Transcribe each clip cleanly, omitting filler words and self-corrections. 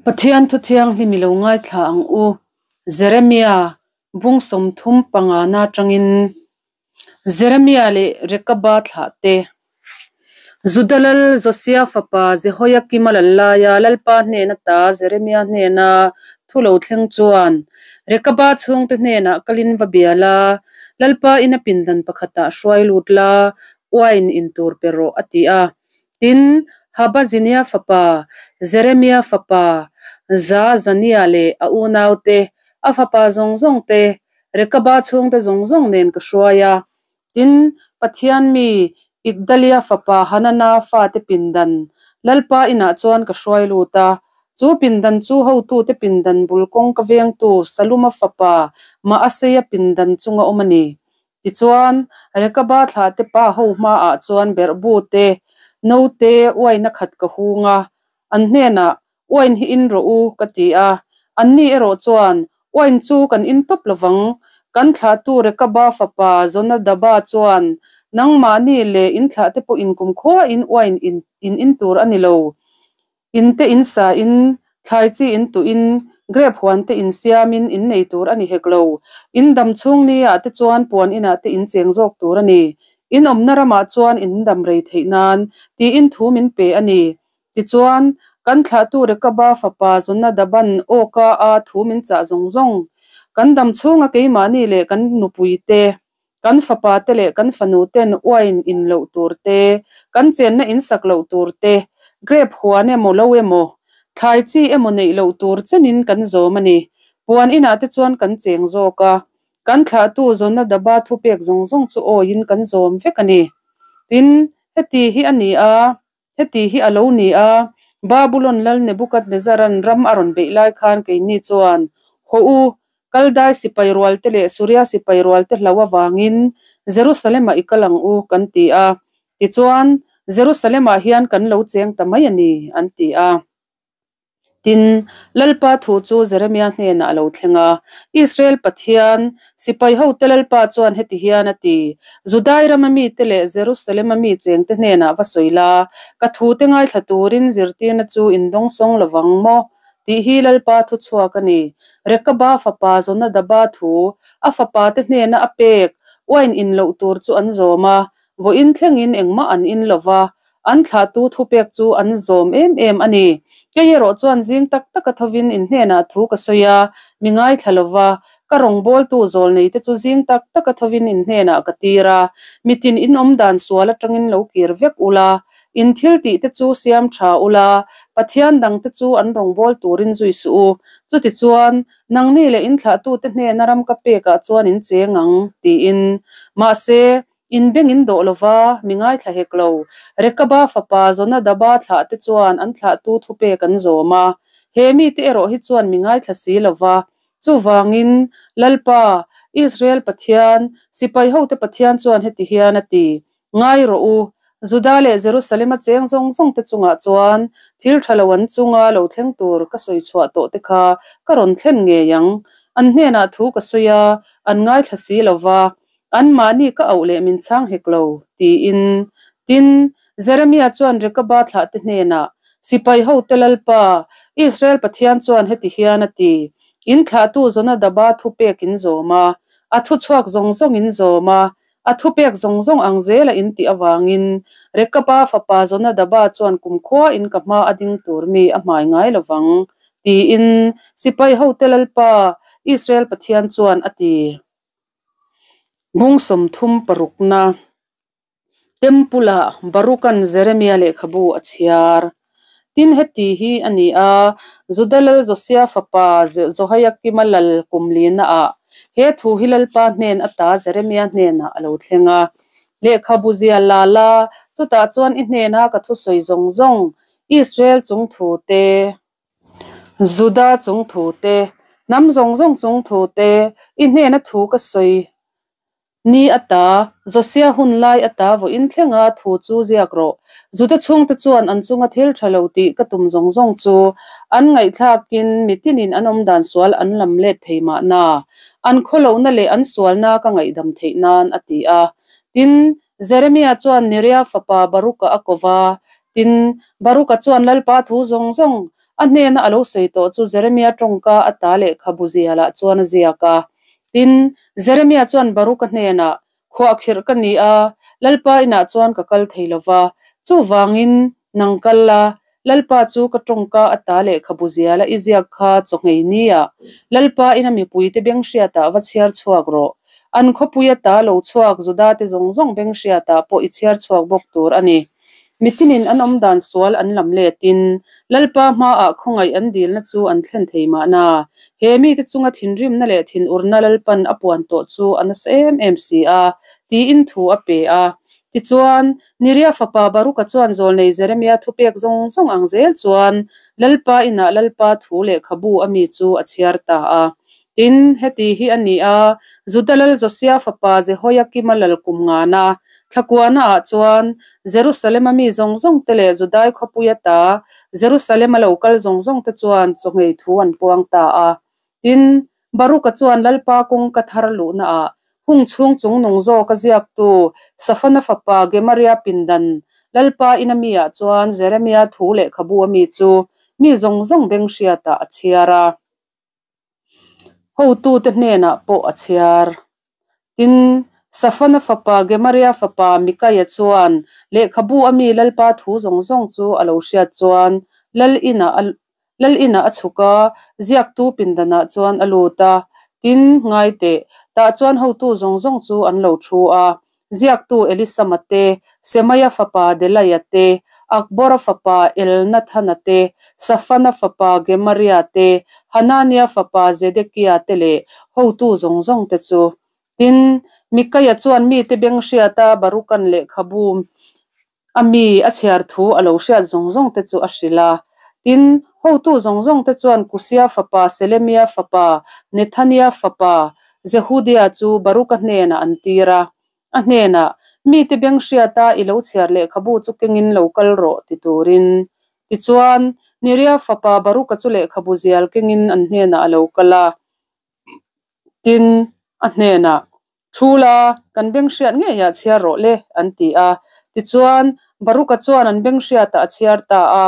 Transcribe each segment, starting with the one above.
Pathian thu thianghlim i lo ngaithla ang u. Jeremia bung 35 na atangin Jeremia leh Rekaba thlah te. Juda lal Josia fapa Jehoiakima lal laia Lalpa hnen ata Jeremia hnena thu lo thleng chuan Rekaba chhungte hnenah kalin va bia la, Lalpa ina pindan pakhatah hruai lut la, uain in tur pe rawh a ti a. Tin, Habazinia fapa, Jeremia fapa, Jaazania leh a unaute, a fapa zawng zawng te, Rekaba chhungte zawng zawng nen ka hruai a. Tin, Pathian mi Igdalia fapa Hanana fate pindan, Lalpa inah chuan ka hruai lut a. Chu pindan chu hotute pindan bul kawngka vengtu Saluma fapa Maaseia pindan chunga awm a ni. Tichuan, Rekaba thlahte pa ho hmaah chuan berhbu te, no te, uaina khat ka hung a, an hnenah, Uain hi in rawh u, ka ti a. Anni erawh chuan, Uain chu kan in tawp lovang. Kan thlahtu Rekaba fapa Jonadaba chuan, Nangmahni leh in thlahte pawhin kumkhuain uain in in tur a ni lo. In te in sa in, thlai chi in tuh in, grape huan te in siam in in nei tur a ni hek lo. In dam chhung ni ah te chuan puan in ah te in cheng zawk tur a ni. In awmna ramah chuan in dam rei theih nan tiin thu min pe a ni. Tichuan, kan thlahtu Rekaba fapa Jonadaban awka a thu min chah zawng zawng. Kan dam chhunga keimahni leh kan nupui te, Kan fapa te leh kan fanu ten uain in loh tur te, kan chenna in sak loh tur te, grape huan emaw lo emaw, thlai chi emaw neih loh tur chenin kan zawm a ni. Puan inah te chuan kan cheng zawk a, kan thlahtu Jonadaba thupek zawng zawng chu awiin kan zawm vek a ni. Tin, heti hi a ni a. Heti hi a lo ni a, Babulon lal Nebukadnezaran ram a rawn beih lai khan keini chuan, Haw u, Kaldai sipai rualte leh Suria sipai rualte hlau avangin Jerusalem-ah i kal ang u, kan ti a. Tichuan, Jerusalem-ah hian kan lo cheng ta mai a ni, an ti a. Tin, Lalpa thu chu Jeremia hnenah a lo thleng a, Israel Pathian, sipai hote Lalpa chuan heti hian a ti, Judai rama mite leh Jerusalema mi chengte hnenah va sawi la, ka thute ngaithla turin zirtirna chu in dawngsawng lo vang maw? tih hi Lalpa thu chhuak a ni. Rekaba fapa Jonadaba thu, a fapate hnena a pek, uain in loh tur chu an zawm a, vawiin thlengin engmah an in lo va, An thlahtu thupek chu an zawm em em a ni. Kei erawh chuan zing tak taka thovin in hnenah thu ka sawi a, mi ngaithla lo va, ka rawngbawltu zawlneite chu zing tak taka thovin in hnenah ka tir a, mitin in awm dan sual atangin lo kir vek ula, in thil tihte chu siam tha ula, Pathian dangte chu an rawngbâwl turin zui suh u. Chutichuan, nangni leh in thlahtute hnena ram ka pekah chuan in cheng ang, tiin. Mahse, In beng in dawh lova, mi ngaithla hek lo. Rekaba fapa Jonadaba thlah te chuan an thlahtu thupek an zawm a. He mite erawh hi chuan mi ngaithla si lova. Chuvangin, Lalpa, Israel Pathian, sipai hote Pathian chuan heti hian a ti, Ngai rawh u, Juda leh Jerusalem-a cheng zawng zawng te chungah chuan thil tha lo an chunga lo thleng tur ka sawi chhuah tawh te kha ka rawn thlen ngei ang. An hnenah thu ka sawi a, an ngaithla si lova. Anmahni ka auh leh min chhang hek lo, tiin. Tin, Jeremia chuan Rekaba thlahte hnenah, Sipai hote Lalpa, Israel Pathian chuan heti hian a ti, In thlahtu Jonadaba thupek in zawm a, a thuchhuak zawng zawng in zawm a, a thupek zawng zawng ang zela in tih avangin, Rekaba fapa Jonadaba chuan kumkhua in ka hma a ding tur mi a hmai ngai lo vang, tiin Sipai hote Lalpa, Israel Pathian chuan a ti. Bung 36na Temple-ah Baruka'n Jeremia lehkhabu a chhiar. Tin, heti hi a ni a, Juda lal Josia fapa Jehoiakima lal kum linaah he thu hi Lalpa hnen ata Jeremia hnenah a lo thleng a, Lehkhabu zia la la, chutah chuan i hnena ka thusawi zawng zawng, Israel chung thu te, Juda chung thu te, hnam zawng zawng chung thu te, i hnena thu ka sawi ni ata, Josia hun lai ata vawiin thlenga thu chu ziak rawh. Juda chhungte chuan an chunga thil tha lo tih ka tum zawng zawng chu an ngaihthlakin mitinin an awmdan sual an lam let thei mahna, an khawlohna leh an sualna ka ngaihdam theih nan, a ti a. Tin, Jeremia chuan Neria fapa Baruka a ko va, tin, Baruka chuan Lalpa thu zawng zawng A hnena a lo sawi tawh chu Jeremia tawngka ata lehkhabu zialah chuan a ziak a. Tin, Jeremia chuan Baruka hnenah, Khuahkhirh ka ni a, Lalpa inah chuan ka kal thei lo va, chuvangin nang kal la, Lalpa chu ka tawngka ata lehkhabu ziala i ziak kha chaw nghei nia Lalpa ina mipuite beng hriatah va chhiar chhuak rawh. An khawpui ata lo chhuak Judate zawng zawng beng hriatah pawh i chhiar chhuak bawk tur a ni. Mitinin an awm dan sual an lam letin Lalpa hmaah khawngaih an dilna chu an thlen thei mahna. He mite chunga thinrimna leh thinurna Lalpan a puan tawh chu a nasa em em si a, tiin thu a pe a. Tichuan, Neria fapa Baruka chuan zawlnei Jeremia thupek zawng zawng ang zel chuan Lalpa inah Lalpa thu lehkhabu a mi chu a chhiar ta a. Tin, heti hi a ni a, Juda lal Josia fapa Jehoiakima lal kum ngana thlakuana ah chuan Jerusalema mi zawng zawng te leh Judai khawpui ata Jerusalema lo kal zawng zawng te chuan chaw nghei thu an puang ta a. Tin, Baruka chuan Lalpa kawngka thar luhna ah hung chhung chung nung zawka ziaktu Safana fapa Gemaria pindan Lalpa ina mi ah chuan Jeremia thu lehkhabu a mi chu mi zawng zawng beng hriatah a chhiar a. Hotute hnenah pawh a chhiar. Tin, Safana fapa Gemaria fapa Mikaia chuan lehkhabu a mi Lalpa thu zawng zawng chu a lo hriat chuan lal inah a lal inah a chhuk a, ziaktu pindanah chuan a lut a. Tin, ngai teh, tah chuan hotu zawng zawng chu an lo thu a. Ziaktu Elisama te, Semaia fapa Delaia te, Akbora fapa Elnathana te, Safana fapa Gemaria te, Hanania fapa Zedekia te leh hotu zawng zawng te chu. Tin, Mikaia chuan mite beng hriata Barukan lehkhabu a mi a chhiar thu a lo hriat zawng zawng te chu a hrilh a. Tin, hotu zawng zawng te chuan Kusia fapa Selemia fapa Nethania fapa Jehudia chu Baruka hnenah an tir a. A hnenah, Mite beng hriata i lo chhiar lehkhabu chu kengin lo kal rawh, ti turin. Tichuan, Neria fapa Baruka chu lehkhabu zial kengin an hnenah a lo kal a. Tin, a hnenah, Thu la, kan beng hriat ngeiah chhiar rawh le, an ti a. Tichuan, Baruka chuan an beng hriatah a chhiar ta a.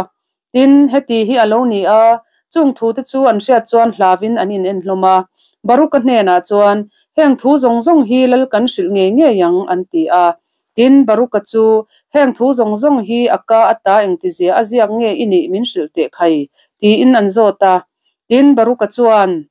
Tin, heti hi a lo ni a, chung thute chu an hriat chuan hlavin an in en hlawm a. Baruka hnenah chuan, Heng thu zawng zawng hi lal kan hrilh ngei ngei ang, an ti a. Tin, Baruka chu, Heng thu zawng zawng hi a ka ata engtizia a ziak nge i nih min hrilh teh khai? tiin an zawt a. Tin, Baruka chuan,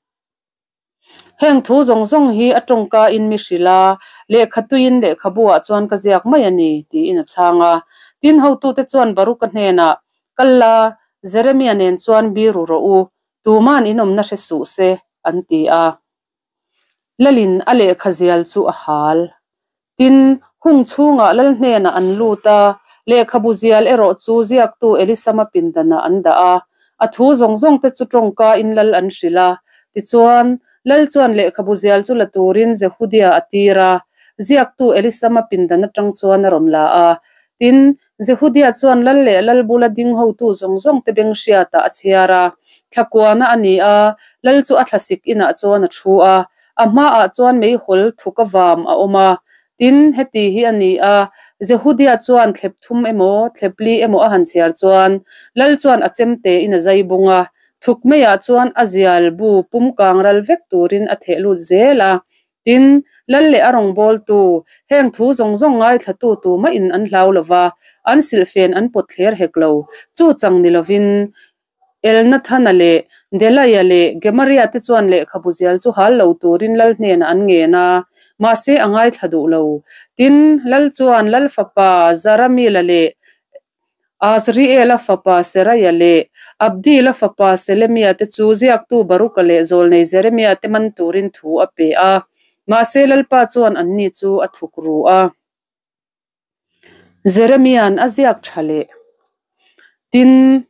Heng thu zawng zawng hi a tawngka in mi hrilh a, lehkha tuiin lehkhabu ah chuan ka ziak mai a ni, tiin a chhang a. Tin, hotute chuan Baruka hnenah, Kal la, Jeremia nen chuan biru rawh u, tuman in awmna hre suh se, an ti a. Lalin a lehkha zial chu a hal. Tin, hung chhungah lal hnenah an lut a, lehkhabu zial erawh chu ziaktu Elisama pindanah an dah a. A thu zawng zawng te chu tawngka in lal an hrilh a. Tichuan, lal chuan lehkhabu zial chu la turin Jehudia a tir a, ziaktu Elisama pindan atang chuan a rawn la a. Tin, Jehudia chuan lal leh lal bula ding hotu zawng zawng te beng hriatah a chhiar a. Thlakuana a ni a, lal chu a thlasik inah chuan a thu a. A hmaah chuan meihawl thuk a vam a awm a. Tin, heti hi a ni a, Jehudia chuan thlep thum emaw, thlep li emaw a han chhiar chuan, lal chuan a chem tein a zai bung a, thuk meiah chuan a zial bu pum kang ral vek turin a theh lut zel a. Tin, lal leh a rawngbawltu, heng thu zawng zawng ngaithlatu tumahin an hlau lo va, an silhfen an pawt thler hek lo. Chu chang ni lovin, Elnathana leh Delaia leh Gemaria te chuan lehkhabu zial chu hal lo turin lal hnenah an ngen a, mahse a ngaithla duh lo. Tin, lal chuan lal fapa Zaramila leh Azriela fapa Seraia leh Abdila fapa Selemia te chu ziaktu Baruka leh zawlnei Jeremia te man turin thu a pe a, mahse Lalpa chuan anni chu a thuk ru a. Jeremia'n a ziak tha leh. Tin,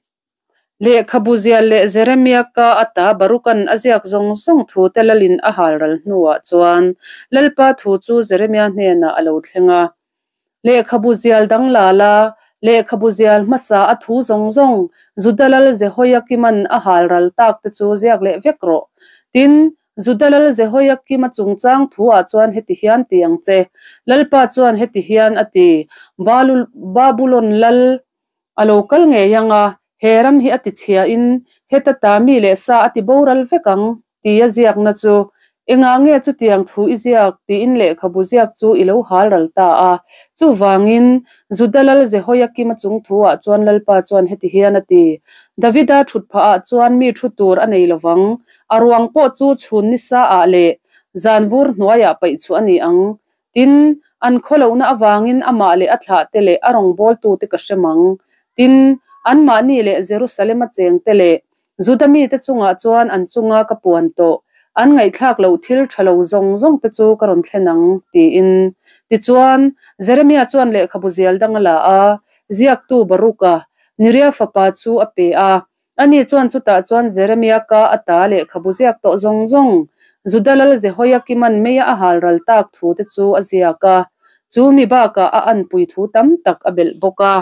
lehkhabu zial leh Jeremia ka ata Baruka'n a ziak zawng zawng thu te lalin a hal ral hnuah chuan Lalpa thu chu Jeremia hnenah a lo thleng a. Lehkhabu zial dang la la, lehkhabu zial hmasa a thu zawng zawng Juda lal Jehoiakima'n a hal ral tak te chu ziak leh vek rawh. Tin, Juda lal Jehoiakim-a chungchang thu-ah chuan heti hian ti ang che, Lalpa chuan heti hian a ti, Babulon lal a lo kal ngei ang a, He ram hi a tichhiain heta ta mi leh sa a ti boral vek ang, tia ziakna chu engah nge chutiang thu i ziak tiin lehkhabu ziak chu i lo hal ral ta a. Chuvangin, Juda lal Jehoiakima chung thuah chuan Lalpa chuan heti hian a ti, Davida thut phahah chuan mi thu tur a nei lovang, a ruang pawh chu chhun nisa ah leh zan vur hnuaiah paih chu a ni ang. Tin, an khawlohna avangin amah leh a thlahte leh a rawngbawltute ka hrem ang. Tin, anmahni leh Jerusalema chengte leh Juda mite chungah chuan an chunga ka puan tawh, an ngaihthlak loh thil tha lo zawng zawngte chu ka rawn thlen ang, tiin. Tichuan, Jeremia chuan lehkhabu zial dang a la a, ziaktu Baruka, Neria fapa chu a pe a. Ani chuan chutah chuan Jeremia ka ata lehkhabu ziak tawh zawng zawng, Juda lal Jehoiakima'n meia a hal ral tak thute chu a ziak a, chu mi bakah a anpui thu tam tak a belh bawk a.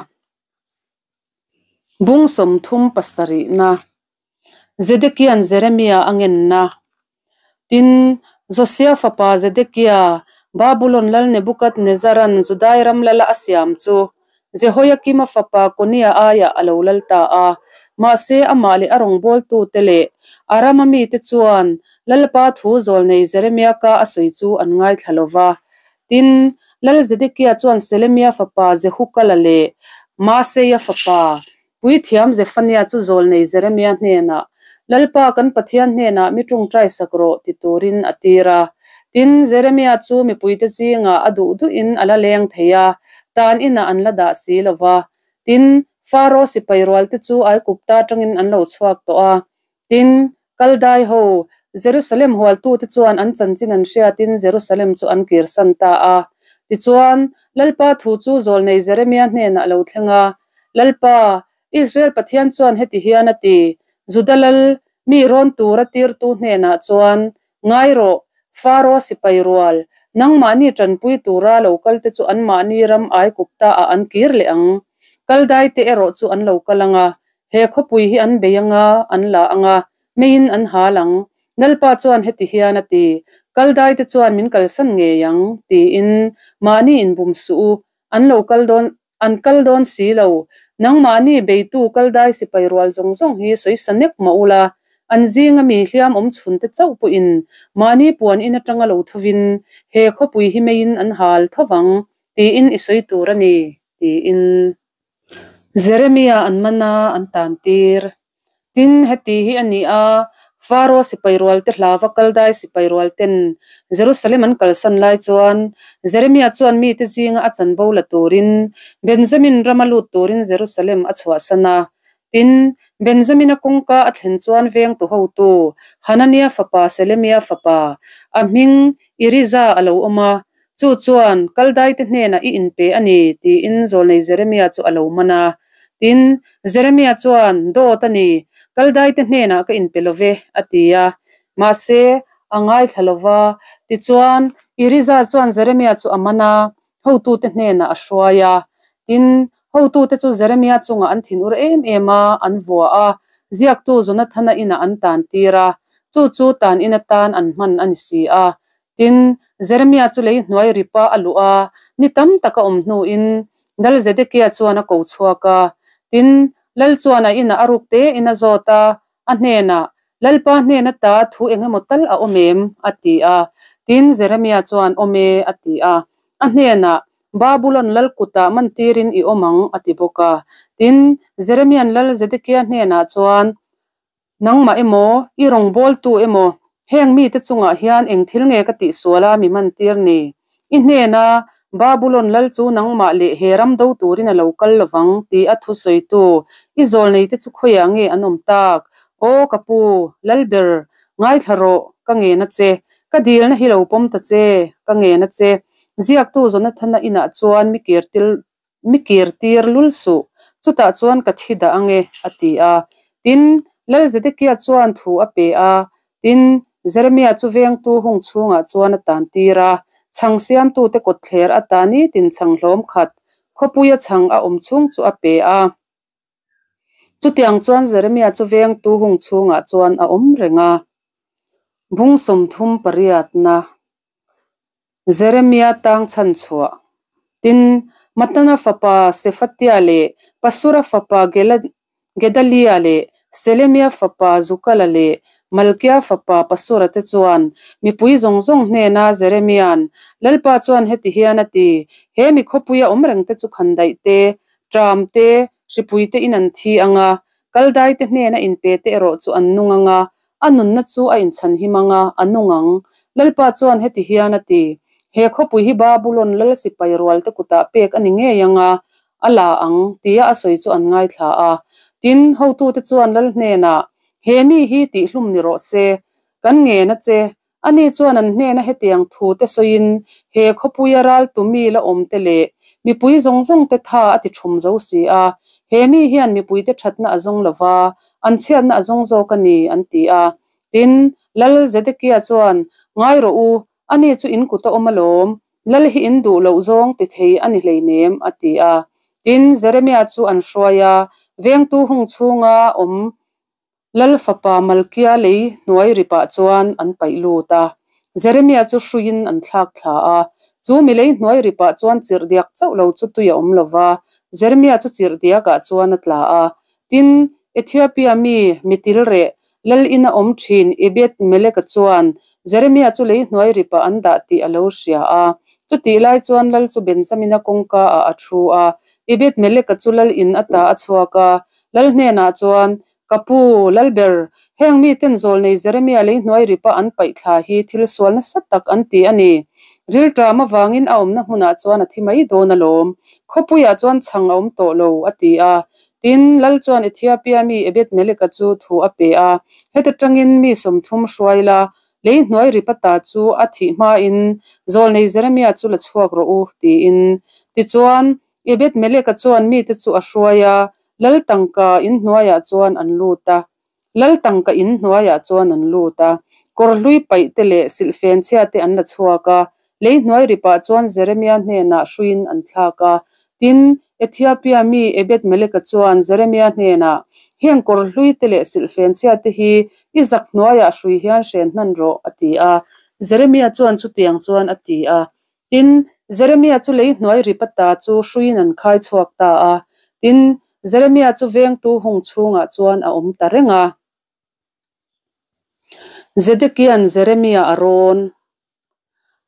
Bung 37na Zedekia'n Jeremia a ngenna Tin, Josia fapa Zedekia, Babulon lal Nebukadnezzara'n Judai ram lala a siam chu Jehoiakima fapa Konia aiah a lo lal ta a. Mahse, amah leh a rawngbawltute leh a rama mite chuan Lalpa thu zawlnei Jeremia ka a sawi chu an ngaithla lo va. Tin, Lal Zedekia chuan Selemia fapa Jehukala leh Maaseia fapa Puithiam Zephania chu zawlnei Jeremia hnenah, Lalpa kan Pathian hnenah mi tawngtai sak rawh ti turin a tir a. Tin, Jeremia chu mipuite zingah a duh duhin a la leng thei a, tan inah an la dah si lo va. Tin, Faro sipai rualte chu Aigupta atangin an lo chhuak tawh a. Tin, Kaldai ho, Jerusalem hualtute chuan an chanchin an hriatin Jerusalem chu an kirsan ta a. Tichuan, Lalpa thu chu zawlnei Jeremia hnenah a lo thleng a, Lalpa, Israel Pathian chuan heti hian a ti, Juda lal, mi rawn tura tirtu hnenah chuan, Ngai rawh, Faro sipai rual, nangmahni tanpui tura lo kalte chu anmahni ram Aigupta ah an kir leh ang. Kaldaite erawh chu an lo kal ang a, He khawpui hi an bei anga, an la anga, meiin an hal ang. Lalpa chuan heti hian a ti, Kaldaite chuan min kalsan ngei ang, tiin mahni inbum suh u, an lo kal dawn, an kal dawn si lo. Nangmahni beitu Kaldai sipai rual zawng zawng hi sawisa nek mah ula, an zinga mi hliam awm chhunte chauh pawhin mahni puan in atanga lo thovin he khawpui hi meiin an hal tho vang, tiin i sawi tur a ni, tiin. Jeremia an man a, an tan tir. Tin, heti hi a ni a, Faro sipai rualte hlava Kaldai sipai rualten Jerusalem an kalsan lai chuan Jeremia chuan mite zinga a chanvo la turin Benjamin rama lut turin Jerusalem a chhuahsan a. Tin, Benjamina kawngka a thlen chuan vengtu hotu Hanania fapa Selemia fapa, a hming Iriza a lo awm a, Chu chuan, Kaldaite hnenah i inpe a ni, tiin zawlnei Jeremia chu a lo man a. Tin, Jeremia chuan, Dawt a ni, Kaldaite hnenah ka inpe lo ve, a ti a. Mahse, a ngaithla lo va. Tichuan, Iriza chuan Jeremia chu a man a, hotute hnenah a hruai a. Tin, hotute chu Jeremia chungah an thinur em em a, an vua a, ziaktu Jonathana inah an tantir a, chu chu tan in atan an hman a ni si a. Tin, Jeremia chu lei hnuai ripa a luh a, ni tam tak a awm hnuin Lal Zedekia chuan a ko chhuak a. Tin, Lal chuan a inah a ruk tein a zawt a, a hnenah, Lalpa hnen ata thu eng emaw tal a awm em? a ti a. Tin, Jeremia chuan, Awm e, a ti a. A hnenah, Babulon lal kutah mantirin i awm ang, a ti bawk a. Tin, Jeremia'n Lal Zedekia hnenah chuan, Nangmah emaw, i rawngbawltu emaw, heng mite chungah hian eng thil nge ka tihsual a mi mantir ni? I hnena Babulon lal chu nangmah leh he ram do turin a lo kal lovang ti a thusawitu i zawlneite chu khawiah nge an awm tak? Aw ka pu, Lalber, ngaithla rawh, ka ngen a che. Ka dilna hi lo pawm ta che, ka ngen a che. Ziaktu Jonathana inah chuan mi kirtil Mi kir tir lul suh, chutah chuan ka thi dah ange, a ti a. Tin, Lal Zedekia chuan thu a pe a, tin, Jeremia chu vengtu hung chhungah chuan a tan tir a, chhang siamtute kawtthler ata nitin chhang hlawm khat, khawpuia chhang a awm chhung chu a pe a. Chutiang chuan Jeremia chu vengtu hung chhungah chuan a awm reng a. Bung 38na. Jeremia tang chhan chhuah. Tin, Matana fapa Sefatia leh Pasura fapa Gedalia leh Selemia fapa Zukala leh Malkia fapa Pasura te chuan mipui zawng zawng hnena Jeremia'n, Lalpa chuan heti hian a ti, He mi khawpuia awm rengte chu khandaih te, ṭam te, hripui te in an thi ang a, Kaldai te hnena inpe te erawh chu an nung ang a, a nunna chu a inchhanhim ang a, a nung ang. Lalpa chuan heti hian a ti, He khawpui hi Babulon lal sipai rual te kutah pek a ni ngei ang a, a la ang, tia a sawi chu an ngaithla a. Tin, hotute chuan lal hnenah, He mi hi tihhlum ni rawh se, kan ngen a che, Ani chuan an hnena hetiang thu te sawiin he khawpuia raltu mi la awm te leh mipui zawng zawng te tha a ti thum zo si a, he mi hian mipuite thatna a zawng lo va, an chhiatna a zawng zawk a ni, an ti a. Tin, Lal Zedekia chuan, Ngai rawh u, ani chu in kut a awm alawm, Lal hi in duh loh zawng ti thei a ni hleinem, a ti a. Tin, Jeremia chu an hruai a, vengtu hung chhunga awm Lal fapa Malkia lei hnuai ripah chuan an paih lut a, Jeremia chu hruiin an thlak thla a. Chu mi lei hnuai ripah chuan chirh diak chauh lo chu tui a awm lo va, Jeremia chu chirh diakah chuan a tla a. Tin, Ethiopia mi, mi tilreh, lal ina awm thin Ebed-Meleka chuan Jeremia chu lei hnuai ripah an dah tih a lo hria a. Chutih lai chuan lal chu Benjamina kawngka ah a thu a. Ebed-Meleka chu lal in ata a chhuak a, lal hnenah chuan, Ka pu, Lalber, heng miten zawlnei Jeremia lei hnuai ripa an paih thla hi thil sual nasa tak an ti a ni. Rilṭam avangin a awmna hmunah chuan a thi mai dawn alawm. Khawpuiah chuan chhang a awm tawh lo, a ti a. Tin, Lal chuan Ethiopia mi Ebed-Meleka chu thu a pe a, Heta tangin mi 30 hruai la, lei hnuai ripa ta chu a thih hmain zawlnei Jeremia chu la chhuak rawh u, tiin. Tichuan, Ebed-Meleka chuan mite chu a hruai a, Lal tangka in hnuaiah chuan an lut a. Lal tangka in hnuaiah chuan an lut a. Kawr hlui paih te leh silhfen chhia te an la chhuak a. Lei hnuai ripah chuan Jeremia hnenah hruiin an thlak a. Tin, Ethiopia mi Ebed-Meleka chuan Jeremia hnenah, Heng kawr hlui te leh silhfen chhia te hi i zak hnuaiah hrui hian hren hnan rawh, a ti a. Jeremia chuan chutiang chuan a ti a. Tin, Jeremia chu lei hnuai rip ata chu hruiin an khai chhuak ta a. Tin, Jeremia chu vengtu hung chhungah chuan a awm ta reng a. Zedekia'n Jeremia a rawn.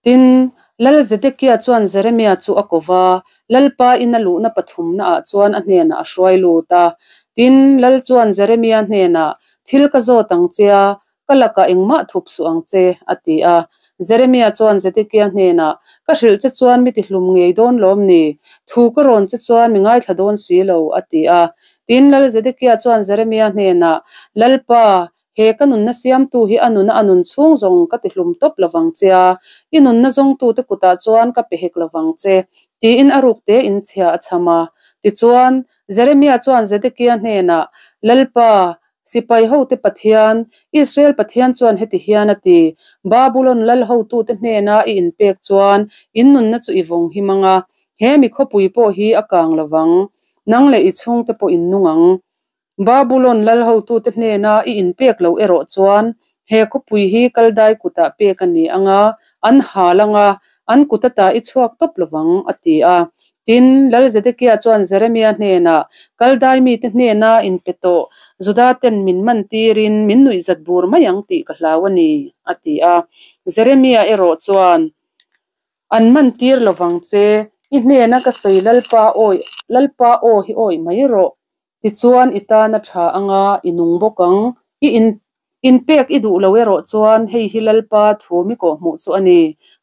Tin, Lal Zedekia chuan Jeremia chu a ko va, Lalpa ina luhna pathumnaah chuan a hnenah a hruai lut a. Tin, Lal chuan Jeremia hnenah, Thil ka zawt ang che a, Ka lakah engmah thup suh ang che, a ti a. Jeremia chuan Zedekia hnenah, Ka hrilh che chuan mi tihlum ngei dawn lawm ni? Thu ka rawn che chuan mi ngaithla dawn si lo, a ti a. Tin, Lal Zedekia chuan Jeremia hnenah, Lalpa, he ka nunna siamtu hi a nuna a nun chhung zawng ka tihlum tawp lovang che a, i nunna zawngtute kutah chuan ka pe hek lovang che, tiin a ruk tein chhia a chham a. Tichuan, Jeremia chuan Zedekia hnenah, Lalpa, Sipai hote Pathian, Israel Pathian chuan heti hian a ti, Babulon lal hotute hnena i inpek chuan in nunna chu i vawng him ang a, he mi khawpui pawh hi a kang lo vang, nang leh i chhungte pawh in nung ang. Babulon lal hotute hnena i inpek loh erawh chuan he khawpui hi Kaldai kutah pek a ni ang a, an hal ang a, an kut ata i chhuak tawp lo vang, a ti a. Tin, Lal Zedekia chuan Jeremia hnenah, Kaldai mite hnena inpe tawh, Juda-ten min man tirin min nuihzat bur mai ang tih ka hlau a ni, a ti a. Jeremia erawh chuan, An man tir lovang che, i hnena ka sawi Lalpa awi, Lalpa aw hi awi mai rawh. Tichuan i tan a tha ang a, i nung bawk ang. I in inpek i duh lo erawh chuan hei hi Lalpa thu mi kawhhmuh chu a ni.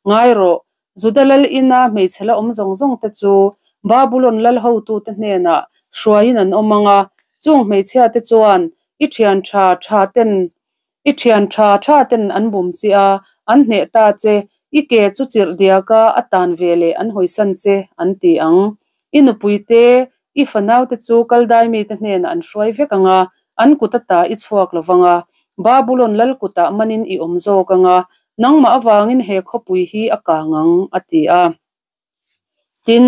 Ngai rawh, Juda lal ina hmeichhe la awm zawng zawng te chu Babulon lal hotute hnenah hruaiin an awm ang a, chung hmeichhia te chuan i thian tha tha ten I thian tha tha ten an bum che a, an hneh ta che, i ke chu chirh diak a, a tan ve leh an hawisan che, an ti ang. I nupui te, i fanau te chu Kaldai mite hnenah an hruai vek ang a, an kut ata i chhuak lo vang a, Babulon lal kutah manin i awm zawk ang a, nangmah avangin he khawpui hi a kang ang, a ti a. Tin,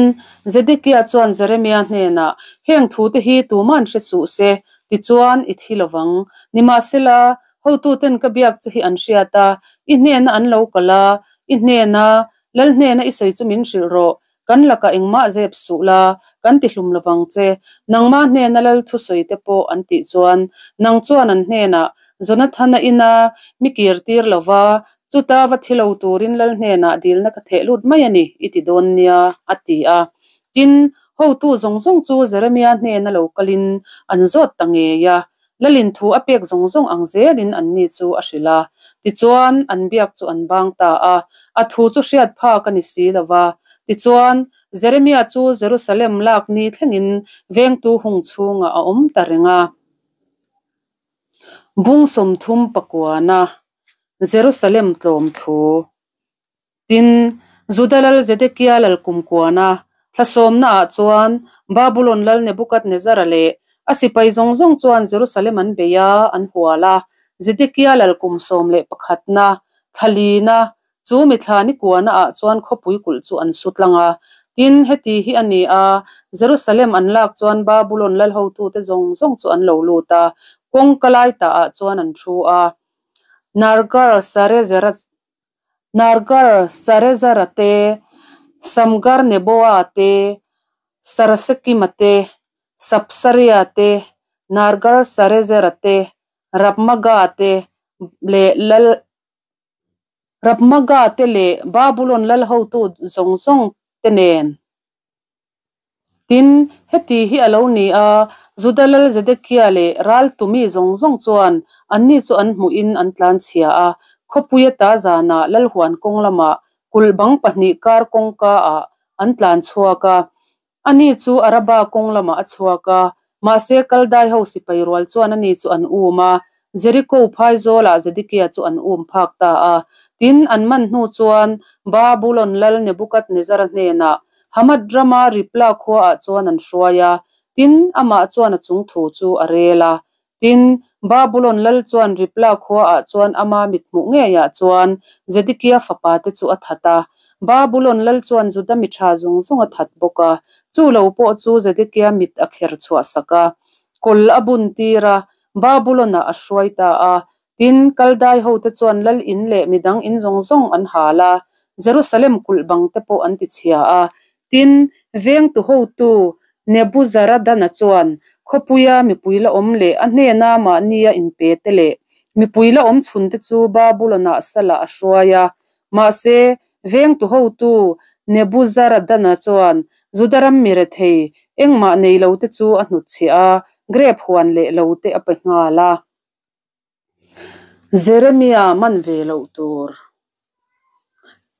Zedekia chuan Jeremia hnenah, Heng thute hi tuman hre suh se, tichuan i thi lo vang. Nimahsela, hotuten ka biak che hi an hriat a, i hnena an lo kal a, i hnena, Lal hnena i sawi chu min hrilh rawh. Kan lakah engmah zep suh la, kan ti hlum lovang che. Nangmah hnena lal thusawi te pawh an tih chuan, nang chuan an hnenah, Jonathana ina mi kir tir lo va, chuta va thi lo turin lal hnenah dilna ka theh lut mai a ni, i ti dawn nia, a ti a. Tin, hotu zawng zawng chu Jeremia hnena lo kalin an zawt ta ngei a. Lalin thu a pek zawng zawng ang zelin anni chu a hrilh a. Tichuan, an biak chu an bang ta a, a thu chu hriat phak a ni si lo va. Tichuan, Jeremia chu Jerusalem lak ni thlengin vengtu hung chhungah a awm ta reng a. Bung 30 pakuana Jerusalem tlawm thu. Tin, Juda lal Zedekia lal kum kuana thla sawmnaah chuan Babulon lal Nebukadnezara leh a sipai zawng zawng chuan Jerusalem an bei a, an hual a. Zedekia lal kum 11na thla lina chu mi thla ni kuanaah chuan khawpui kulh chu an su tlang a. Tin, heti hi a ni a, Jerusalem an lak chuan Babulon lal hotute zawng zawng chu an lo lut a, kawngka lai taah chuan an thu a. Nargar Sarezara te, Samgar Neboa te, Sarasekima te, Sapsaria te, Nargar Sarezera te, Rabmaga te leh lal Rabmaga te leh Babulon lal hotu zawng zawng te nen. Tin, heti hi a lo ni a, Juda lal Zedekia leh raltu mi zawng zawng chuan anni chu an hmuhin an tlanchhia a, khawpui ata zanah lalhuan kawng lamah kulh bang pahnih kar kawngkaah an tlan chhuak a. Ani chu Araba kawng lamah a chhuak a, mahse Kaldai ho sipai rual chuan ani chu an um a, Jeriko phaizawlah Zedekia chu an um phak ta a. Tin, an man hnu chuan Babulon lal Nebukadnezara hnenah Hamath rama Ripla khuaah chuan an hruai a, tin, amah chuan a chung thu chu a rel a. Tin, Babulon lal chuan Ripla khuaah chuan ama mithmuh ngeiah chuan Zedekia fapate chu a that a. Babulon lal chuan Juda mi tha zawng zawng a that bawk a, chu lo pawh chu Zedekia mit a kher chhuahsak a, kawl a buntir a, Babulon-ah a hruai ta a. Tin, Kaldai hote chuan lal in leh midang in zawng zawng an hal a, Jerusalem kulh bang te pawh an tichhia a. Tin, vengtu hotu Nebuzaradana chuan khawpuia mipui la awm leh a hnena mahnia inpe te leh mipui la awm chhun te chu Babulon-ah salah a hruai a. Mahse, vengtu hotu Nebuzaradana chuan Juda ram mi rethei engmah nei lo te chu a hnutchhiah a, grep huan leh lo te a pe nghal a. Jeremia man ve loh tur.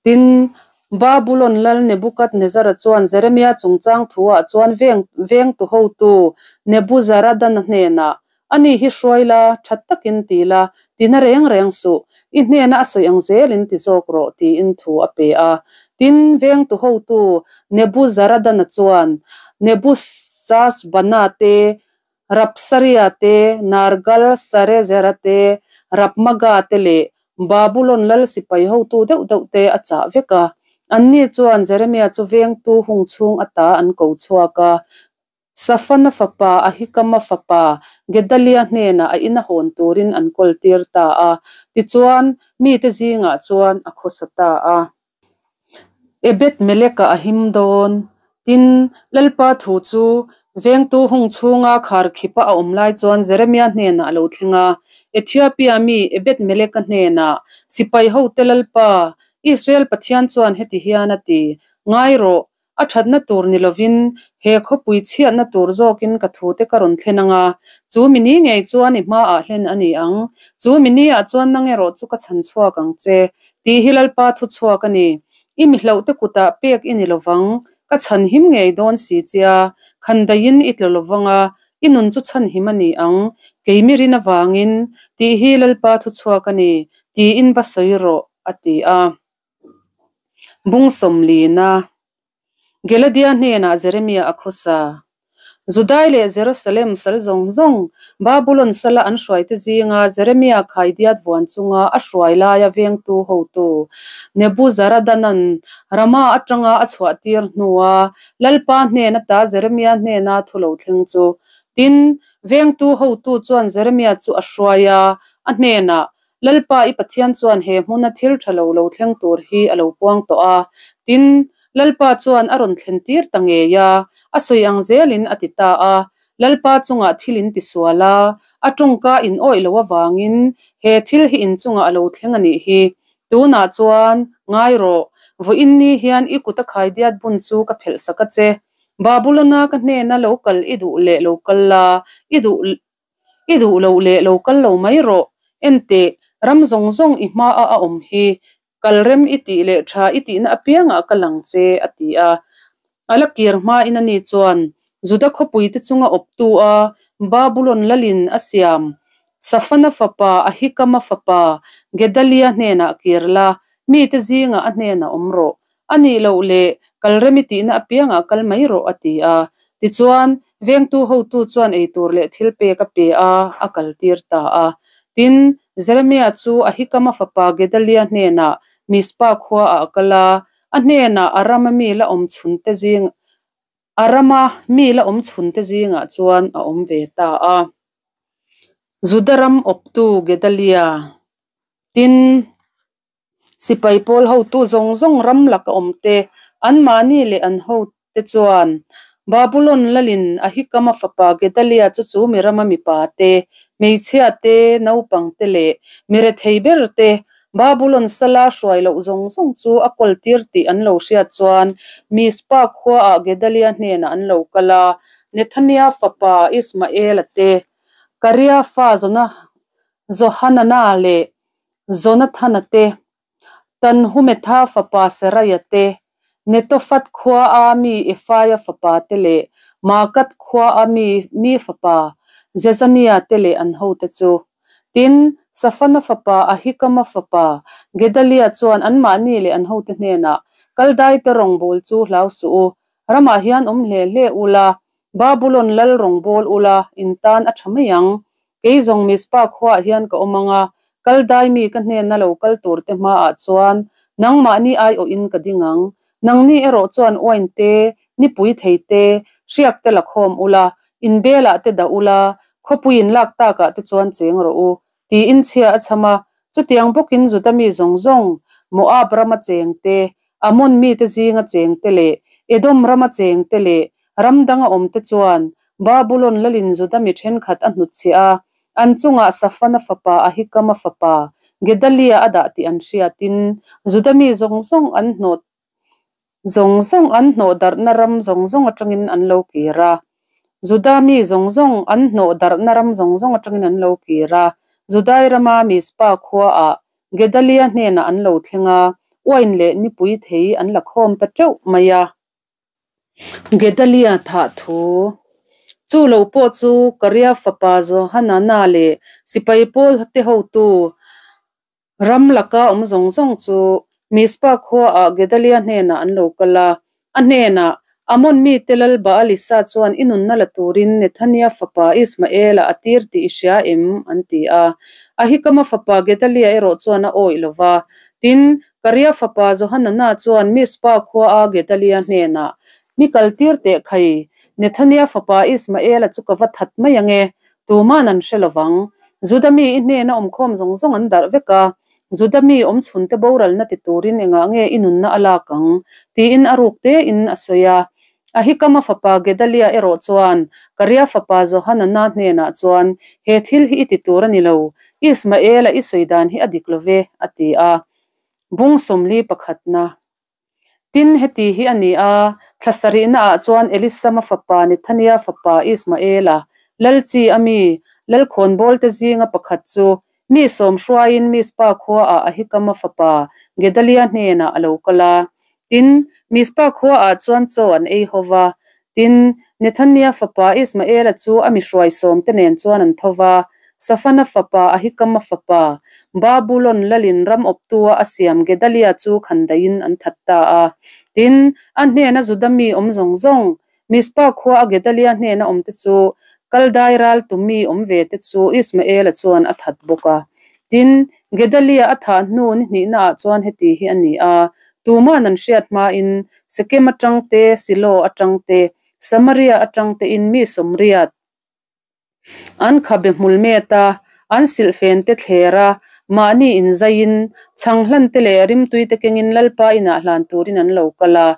Tin, Babulon lal Nebukadnezara chuan Jeremia chungchang thuah chuan veng vengtu hotu Nebuzaradana hnenah, Ani hi hruai la, that takin ti la, tina reng reng suh, i hnena a sawi ang zelin ti zawk rawh, tiin thu a pe a. Tin, vengtu hotu Nebuzaradana chuan Nebusazbana te, Rapsaria te, Nargal Sarezera te, Rapmaga te leh Babulon lal sipai hotu deuh deuh te a chah vek a. Anni chuan Jeremia chu vengtu hung chhung ata an ko chhuak a. Safana fapa Ahikama fapa Gedalia hnenah a ina hawn turin an kawltir ta a. Tichuan, mite zingah chuan a khawsa ta a. Ebed-Melek-a a him dawn. Tin, Lalpa thu chu vengtu hung chhunga khar khipa a awm lai chuan Jeremia hnenah a lo thleng a. Ethiopia mi Ebed-Melek-a hnenah, Sipai hote Lalpa, Israel Pathian chuan heti hian a ti, Ngai rawh, A thatna tur ni lovin he khawpui chhiatna tur zawkin ka thute ka rawn thlen ang a, chu mi ni ngei chuan i hmaah hlen a ni ang. Chu mi niah chuan nang erawh chu ka chhan chhuak ang che, tih hi Lalpa thu chhuak a ni. I mi hlauhte kutah pek i ni lovang, ka chhan him ngei dawn si chia, khan daihin i tla lovang a, i nun chu chhan him a ni ang, kei mi rin avangin, tih hi Lalpa thu chhuak a ni, tiin va sawi rawh, a ti a. Bung 40na Gileadia hnenah Jeremia a khawsa. Judai leh Jerusalem sal zawng zawng Babulon sala an hruaite zinga Jeremia khaidiat vuan chunga a hruai laia vengtu hotu Nebuzaradana'n Rama atanga a chhuahtir hnua Lalpa hnen ata Jeremia hnena thu lo thleng chu. Tin, vengtu hotu chuan Jeremia chu a hruai a, a hnenah, Lalpa i Pathian chuan he hmuna thil tha lo lo thleng tur hi a lo puang tawh a. Tin, Lalpa chuan a rawn thlen tir ta ngei a, a sawi ang zelin a ti ta a. Lalpa chungah thil in tisual a, a tawngka in awih loh avangin he thil hi in chungah a lo thleng a nih hi. Tunah chuan, ngai rawh, vawiin ni hian i kut a khaidiat bun chu ka phelh sak a che. Babulona ka hnena lo kal i duh leh lo kal la, i duh i duh loh leh lo kal lo mai rawh. Enteh, ram zawng zawng i hmaah a awm hi. Kal rem i tih leh tha i tihna apiangah ka lang che, a ti a. A la kir hmain ani chuan Juda khawpuite chunga awptu a Babulon lalin a siam Safana fapa Ahikama fapa Gedalia hnenah kir la, mite zingah a hnenah awm rawh. A nih loh leh kal rem i tihna apiangah kal mai rawh, a ti a. Tichuan, vengtu hotu chuan eitur leh thilpek a pe a, a kaltir ta a. Tin, Jeremia chu Ahikama fapa Gedalia hnenah Mizpa khuaah a kal a, a hnenah a rama mi la awm chhunte zing a rama mi la awm chhunte zingah chuan a awm ve ta a. Juda ram awptu Gedalia, tin, Sipai pawl hotu zawng zawng ram laka awmte, anmahni leh an hote chuan Babulon lalin Ahikama fapa Gedalia chu chu mi rama mipa te, hmeichhia te, naupang te leh mi rethei ber te Babulon sala hruai loh zawng zawng chu a kawl tir tih an lo hriat chuan Mizpa khuaah Gedalia hnenah an lo kal a, Nethania fapa Ismaela te, Karia fa Johanana leh Jonathana te, Tanhumetha fapa Seraia te, Netophat khuaa mi Ephaia fapa te leh Maakath khuaa mi fapa Jezania te leh an hote chu. Tin, Safana fapa Ahikama fapa Gedalia chuan anmahni leh an hote hnenah, Kaldaite rawngbâwl chu hlau suh u, ramah hian awm hle hle ula, Babulon lal rawngbâwl ula, in tân a ṭha mai ang. Kei zawng Mizpa khuaah hian ka awm ang a, Kaldai mi ka hnena lo kal turte hmaah chuan nangmahni aiawhin ka ding ang. Nangni erawh chuan uain te, nipui thei te, hriak te la khawm ula, inbelah te dah ula, khawpui inlak takah te chuan cheng rawh u, tiin chhia a chham a. Chutiang bawkin Juda mi zawng zawng, Moab rama cheng te, Ammon mite zinga cheng te leh Edom rama cheng te leh ram danga awm te chuan Babulon lalin Juda mi thenkhat a hnutchhiah a, an chungah Safana fapa Ahikama fapa Gedalia a dah tih an hriatin Juda mi zawng zawng an hnawt zawng zawng an hnawh darhna ram zawng zawng atangin an lo kir a. Juda mi zawng zawng an hnawh darhna ram zawng zawng atangin an lo kir a, Judai rama Mizpa khuaah Gedalia hnenah an lo thleng a, uain leh nipui thei an la khawm ta teuh mai a. Gedalia thah thu chu lo pawh chu Karia fapa Johanana leh sipai pawl te hotu ram laka awm zawng zawng chu Mizpa khuaah Gedalia hnenah an lo kal a, a hnenah, Ammon mite lal Baalisa chuan i nunna la turin Nethania fapa Ismaela a tir tih i hria em? an ti a. Ahikama fapa Gedalia erawh chuan a awih lo va. Tin, Karia fapa Johanana chuan Mizpa khuaa Gedalia hnenah, Mi kaltir teh khai, Nethania fapa Ismaela chu ka va that mai ang e, tuma'n an hre lo vang. Juda mi i hnena awmkhawm zawng zawng an darh vek a, Juda mi awmchhunte boralna ti turin engah nge i nunna a lak ang? tiin a ruk tein a sawi a. Ahikama fapa Gedalia erawh chuan Karia fapa Johanana hnenah chuan, He thil hi i ti tur a ni lo, Ismaela i sawi dan hi a dik lo ve, a ti a. Bung 41 pakhatna. Tin, heti hi a ni a, thla sarihnaah chuan Elisama fapa Nethania fapa Ismaela, Lalchi a mi, Lalkhawnbawlte zinga pakhat chu mi sawm hruaiin Mizpa khuaah Ahikama fapa Gedalia hnenah a lo kal a. Tin, Mizpa khuaah chuan chaw an ei ho va. Tin, Nethania fapa Ismaela chu a mi hruai sawmte nen chuan an tho va, Safana fapa Ahikama fapa, Babulon lalin ram awptua a siam Gedalia chu khandaiin an that ta a. Tin, a hnena Juda mi awm zawng zawng, Mizpa khua a Gedalia hnena awmte chu Kaldai ral tu mi awm ve te chu Ismaela chuan a that bawk a. Tin, Gedalia a thah hnu ni hnihnaah chuan heti hi a ni a, Tuma'n an hriat hmain Sekem atang te, Silo atang te, Samaria atang tein mi 80 an khabe hmul met a, an silhfen te thler a, Mahni inzaiin, chhang hlan te leh rimtui te kengin Lalpa inah hlan turin an lo kal a.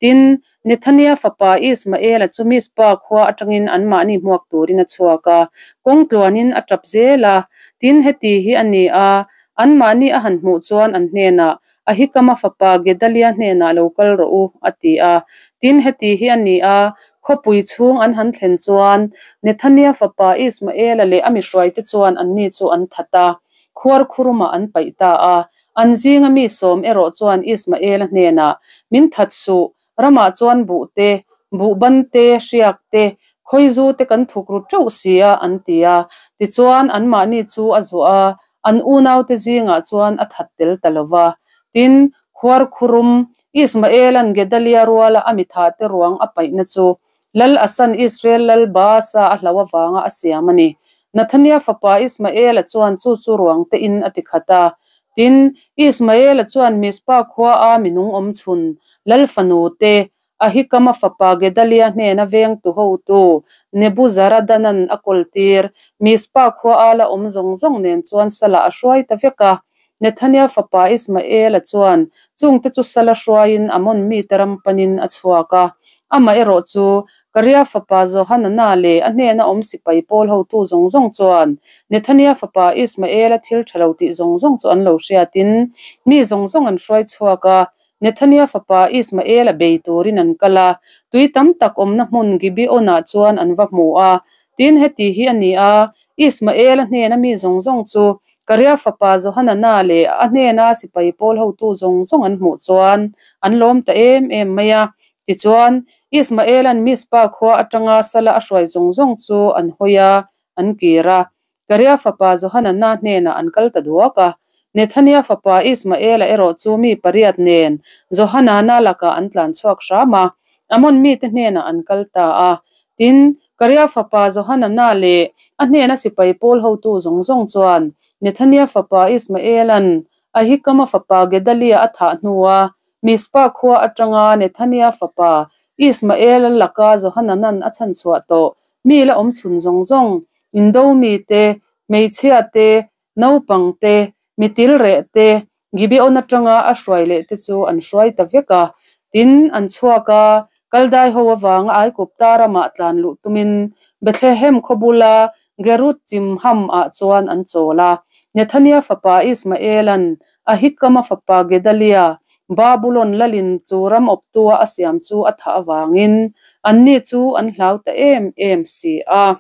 Tin, Nethania fapa Ismaela chu Mizpa khua atangin anmahni hmuak turin a chhuak a, kawng tluanin a tap zel a. Tin, heti hi a ni a, anmahni a han hmuh chuan an hnenah, Ahikama fapa Gedalia hnenah lo kal rawh u, a ti a. Tin, heti hi a ni a, khawpui chhung an han thlen chuan Nethania fapa Ismaela leh a mihruaite chuan anni chu an that a, khuarkhurumah an paih ta a. An zinga mi sawm erawh chuan Ismaela hnenah, Min that suh, ramah chuan buh te, buhban te, hriak te, khawizu te kan thuk ru teuh si a, an ti a. Tichuan, anmahni chu a zuah a, an unaute zingah chuan a that tel ta lo va. Tin, khuarkhurum, Ismaela'n Gedalia ruala a mithate ruang a paihna chu Lal Asan Israel lal Baasa a hlauh avanga a siam a ni. Nathania fapa Ismaela chuan chu chu ruang tein a ti khat a. Tin, Ismaela chuan Mizpa khua a minung awm chhun lal fanu te, Ahikama fapa Gedalia hnena vengtu hotu Nebuzaradana'n a kawltir Mizpa khua a la awm zawng zawng nen chuan salah a hruai ta vek a. Nethania fapa Ismaela chuan chungte chu sala hruaiin Ammon mite ram panin a chhuak a. Amaherawh chu, Karia fapa Johanana leh a hnena awm sipai pawl hotu zawng zawng chuan Nethania fapa Ismaela thil tha lo tih zawng zawng chu an lo hriatin mi zawng zawng an hruai chhuak a. Nethania fapa Ismaela bei turin an kal a, tui tam tak awmna hmun Gibeon-ah chuan an va hmu a. Tin, heti hi a ni a, Ismaela hnena mi zawng zawng chu Karia fapa Johanana leh a hnena sipai pawl hotu zawng zawng an hmuh chuan an lawm ta em em mai a. Tichuan, Ismaela'n Mizpa khua atanga sala a hruai zawng zawng chu an hawi a, an kir a. Karia fapa Johanana hnenah an kal ta duak a. Nethania fapa Ismaela erawh chu mi pariat nen Johanana lakah an tlan chhuak hram a, Ammon mite hnenah an kal ta a. Tin, Karia fapa Johanana leh a hnena sipai pawl hotu zawng zawng chuan Nethania fapa Ismaela'n Ahikama fapa Gedalia a thah hnua Mizpa khua atanga Nethania fapa Ismaela laka Johanana'n a chhanchhuah tawh mi la awm chhun zawng zawng, indo mite, hmeichhia te, naupang te, mitil reh te, Gibeon atanga a hruai leh te chu an hruai ta vek a. Tin, an chhuak a, Kaldai ho avanga Aigupta ramah tlan luh tumin Bethlehem khaw bula Gerut Chimham ah chuan an chawl a. Nethania fapa Ismaela'n Ahikama fapa Gedalia, Babulon lalin chu ram awptua a siam chu a thah avangin anni chu an hlau ta em em si a.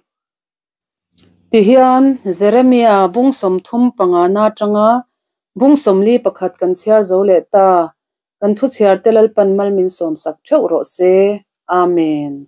Tihian, Jeremia bung 35 na atanga bung 41 kan chhiar zo leh ta. Kan thu chhiarte Lalpan mal min sawmsak theuh rawh se. Amen.